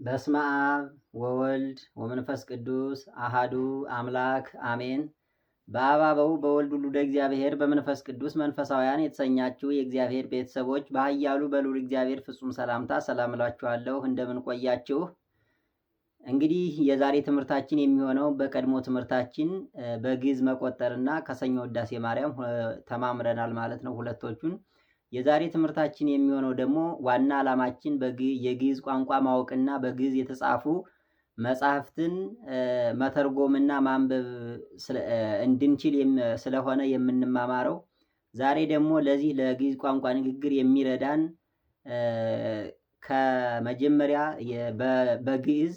በስመ አብ ወወልድ ወመንፈስ ቅዱስ አሃዱ አምላክ አሜን። በአብ አበው በወልድ ውሉደ እግዚአብሔር በመንፈስ ቅዱስ መንፈሳውያን የተሰኛችሁ የእግዚአብሔር ቤተሰቦች በኃያሉ በልዑል እግዚአብሔር ፍጹም ሰላምታ ሰላም እላችኋለሁ። እንደምን ቆያችሁ? እንግዲህ የዛሬ ትምህርታችን የሚሆነው በቀድሞ ትምህርታችን በግዕዝ መቆጠርና ከሰኞ ውዳሴ ማርያም ተማምረናል ማለት ነው ሁለቶቹን። የዛሬ ትምህርታችን የሚሆነው ደግሞ ዋና ዓላማችን የግዕዝ ቋንቋ ማወቅና በግዕዝ የተጻፉ መጻሕፍትን መተርጎምና ማንበብ እንድንችል ስለሆነ የምንማማረው። ዛሬ ደግሞ ለዚህ ለግዕዝ ቋንቋ ንግግር የሚረዳን ከመጀመሪያ በግዕዝ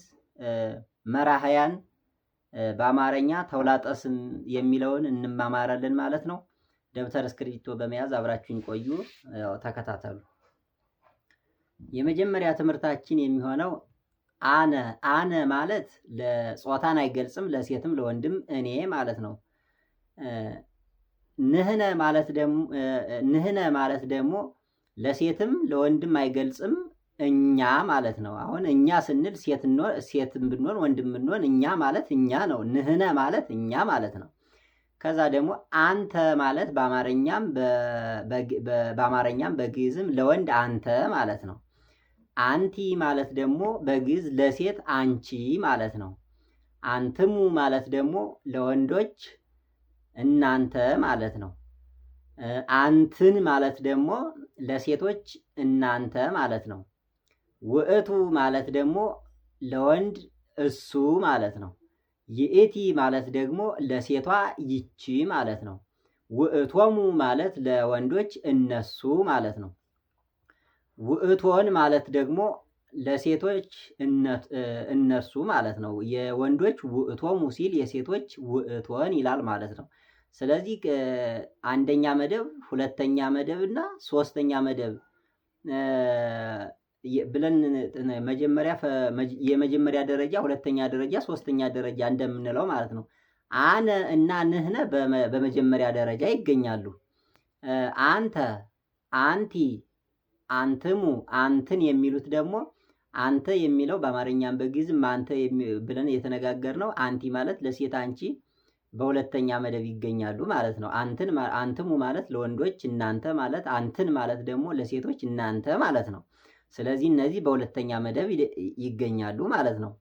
መራሕያን በአማርኛ ተውላጠ ስም የሚለውን እንማማራለን ማለት ነው። ደብተር እስክሪብቶ በመያዝ አብራችሁኝ ቆዩ፣ ተከታተሉ። የመጀመሪያ ትምህርታችን የሚሆነው አነ። አነ ማለት ለጾታን አይገልጽም፣ ለሴትም ለወንድም እኔ ማለት ነው። ንህነ ማለት ደግሞ ንህነ ማለት ደግሞ ለሴትም ለወንድም አይገልጽም፣ እኛ ማለት ነው። አሁን እኛ ስንል ሴትም ብንሆን ወንድም ብንሆን እኛ ማለት እኛ ነው። ንህነ ማለት እኛ ማለት ነው። ከዛ ደግሞ አንተ ማለት በአማርኛም በግዕዝም ለወንድ አንተ ማለት ነው። አንቲ ማለት ደግሞ በግዕዝ ለሴት አንቺ ማለት ነው። አንትሙ ማለት ደግሞ ለወንዶች እናንተ ማለት ነው። አንትን ማለት ደግሞ ለሴቶች እናንተ ማለት ነው። ውእቱ ማለት ደግሞ ለወንድ እሱ ማለት ነው። ይእቲ ማለት ደግሞ ለሴቷ ይቺ ማለት ነው። ውእቶሙ ማለት ለወንዶች እነሱ ማለት ነው። ውእቶን ማለት ደግሞ ለሴቶች እነሱ ማለት ነው። የወንዶች ውእቶሙ ሲል የሴቶች ውእቶን ይላል ማለት ነው። ስለዚህ አንደኛ መደብ፣ ሁለተኛ መደብ እና ሶስተኛ መደብ ብለን መጀመሪያ የመጀመሪያ ደረጃ፣ ሁለተኛ ደረጃ፣ ሶስተኛ ደረጃ እንደምንለው ማለት ነው። አነ እና ንህነ በመጀመሪያ ደረጃ ይገኛሉ። አንተ፣ አንቲ፣ አንትሙ፣ አንትን የሚሉት ደግሞ አንተ የሚለው በአማርኛም በግዕዝም አንተ ብለን የተነጋገርነው አንቲ ማለት ለሴት አንቺ በሁለተኛ መደብ ይገኛሉ ማለት ነው። አንትን አንትሙ ማለት ለወንዶች እናንተ ማለት፣ አንትን ማለት ደግሞ ለሴቶች እናንተ ማለት ነው። ስለዚህ እነዚህ በሁለተኛ መደብ ይገኛሉ ማለት ነው።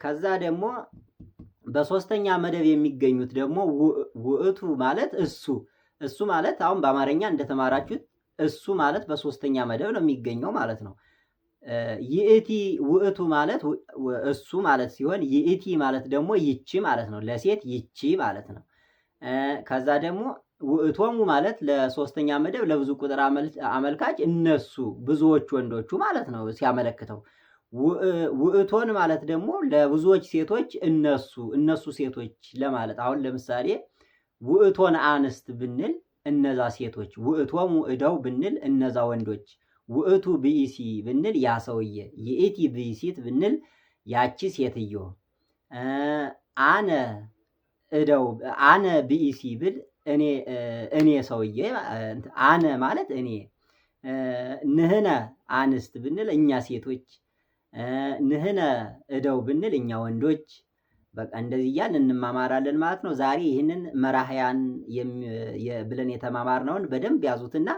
ከዛ ደግሞ በሶስተኛ መደብ የሚገኙት ደግሞ ውእቱ ማለት እሱ። እሱ ማለት አሁን በአማርኛ እንደተማራችሁት እሱ ማለት በሶስተኛ መደብ ነው የሚገኘው ማለት ነው። ይእቲ ውእቱ ማለት እሱ ማለት ሲሆን ይእቲ ማለት ደግሞ ይቺ ማለት ነው። ለሴት ይቺ ማለት ነው። ከዛ ደግሞ ውእቶሙ ማለት ለሶስተኛ መደብ ለብዙ ቁጥር አመልካች እነሱ ብዙዎች ወንዶቹ ማለት ነው ሲያመለክተው። ውእቶን ማለት ደግሞ ለብዙዎች ሴቶች እነሱ እነሱ ሴቶች ለማለት። አሁን ለምሳሌ ውእቶን አንስት ብንል እነዛ ሴቶች፣ ውእቶሙ እደው ብንል እነዛ ወንዶች፣ ውእቱ ብኢሲ ብንል ያ ሰውዬ፣ ይእቲ ብኢሲት ብንል ያቺ ሴትዮ፣ አነ እደው አነ ብኢሲ ብል እኔ እኔ ሰውዬ፣ አነ ማለት እኔ፣ ንህነ አንስት ብንል እኛ ሴቶች፣ ንህነ እደው ብንል እኛ ወንዶች። በቃ እንደዚህ እያልን እንማማራለን ማለት ነው። ዛሬ ይህንን መራሕያን ብለን የተማማርነውን በደንብ ያዙትና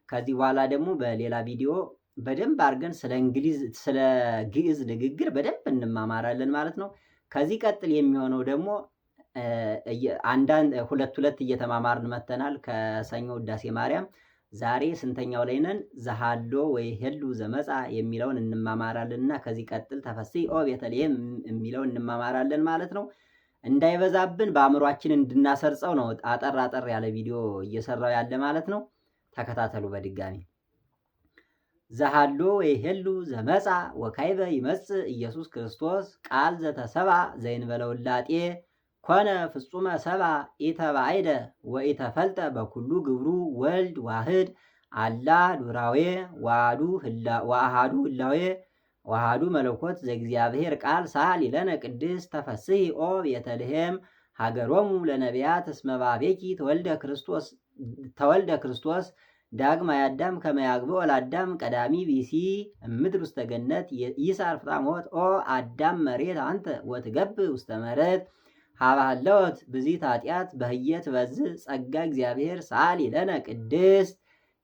ከዚህ በኋላ ደግሞ በሌላ ቪዲዮ በደንብ አድርገን ስለ እንግሊዝ ስለ ግዕዝ ንግግር በደንብ እንማማራለን ማለት ነው። ከዚህ ቀጥል የሚሆነው ደግሞ አንዳንድ ሁለት ሁለት እየተማማርን መተናል ከሰኞ ውዳሴ ማርያም። ዛሬ ስንተኛው ላይ ነን? ዘሃሎ ወይ ሄሉ ዘመጻ የሚለውን እንማማራለንና ከዚህ ቀጥል ተፈሥሒ ኦ ቤተልሔም የሚለውን እንማማራለን ማለት ነው። እንዳይበዛብን በአእምሯችን እንድናሰርጸው ነው አጠር አጠር ያለ ቪዲዮ እየሰራው ያለ ማለት ነው። ተከታተሉ በድጋሚ። ዘሃሎ ወይ ሄሉ ዘመጻ ወካይበ ይመጽእ ኢየሱስ ክርስቶስ ቃል ዘተሰብአ ዘእንበለ ውላጤ ኮነ ፍጹመ ሰብአ ኢተባይደ ወኢተፈልጠ በኩሉ ግብሩ ወልድ ዋህድ አላ ዱራዌ ዋዱ ወአሃዱ ህላዌ ወአሃዱ መለኮት ዘእግዚአብሔር ቃል ሳል ይለነ ቅድስት ተፈስሒ ኦ ቤተልሔም ሀገሮሙ ለነቢያት እስመ ባቤኪ ተወልደ ክርስቶስ። ዳግማይ አዳም ከመ ያግብኦ ለአዳም ቀዳሚ ብእሲ እምድር ውስተ ገነት ይሳር ፍጣሞት ኦ አዳም መሬት አንተ ወትገብእ ውስተ መሬት ኀበ ሀለወት ብዝኅት ኃጢአት በህየ ትበዝኅ ጸጋ እግዚአብሔር ሰአሊ ለነ ቅድስት።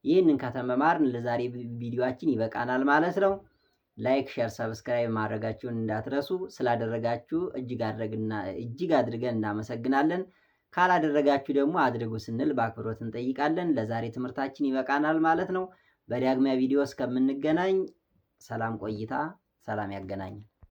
ይህንን ከተመማርን ለዛሬ ቪዲዮአችን ይበቃናል ማለት ነው። Like፣ share፣ subscribe ማድረጋችሁን እንዳትረሱ። ስላደረጋችሁ እጅግ አድርገን እናመሰግናለን። ካላደረጋችሁ ደግሞ አድርጉ ስንል በአክብሮት እንጠይቃለን። ለዛሬ ትምህርታችን ይበቃናል ማለት ነው። በዳግሚያ ቪዲዮ እስከምንገናኝ ሰላም ቆይታ፣ ሰላም ያገናኛል።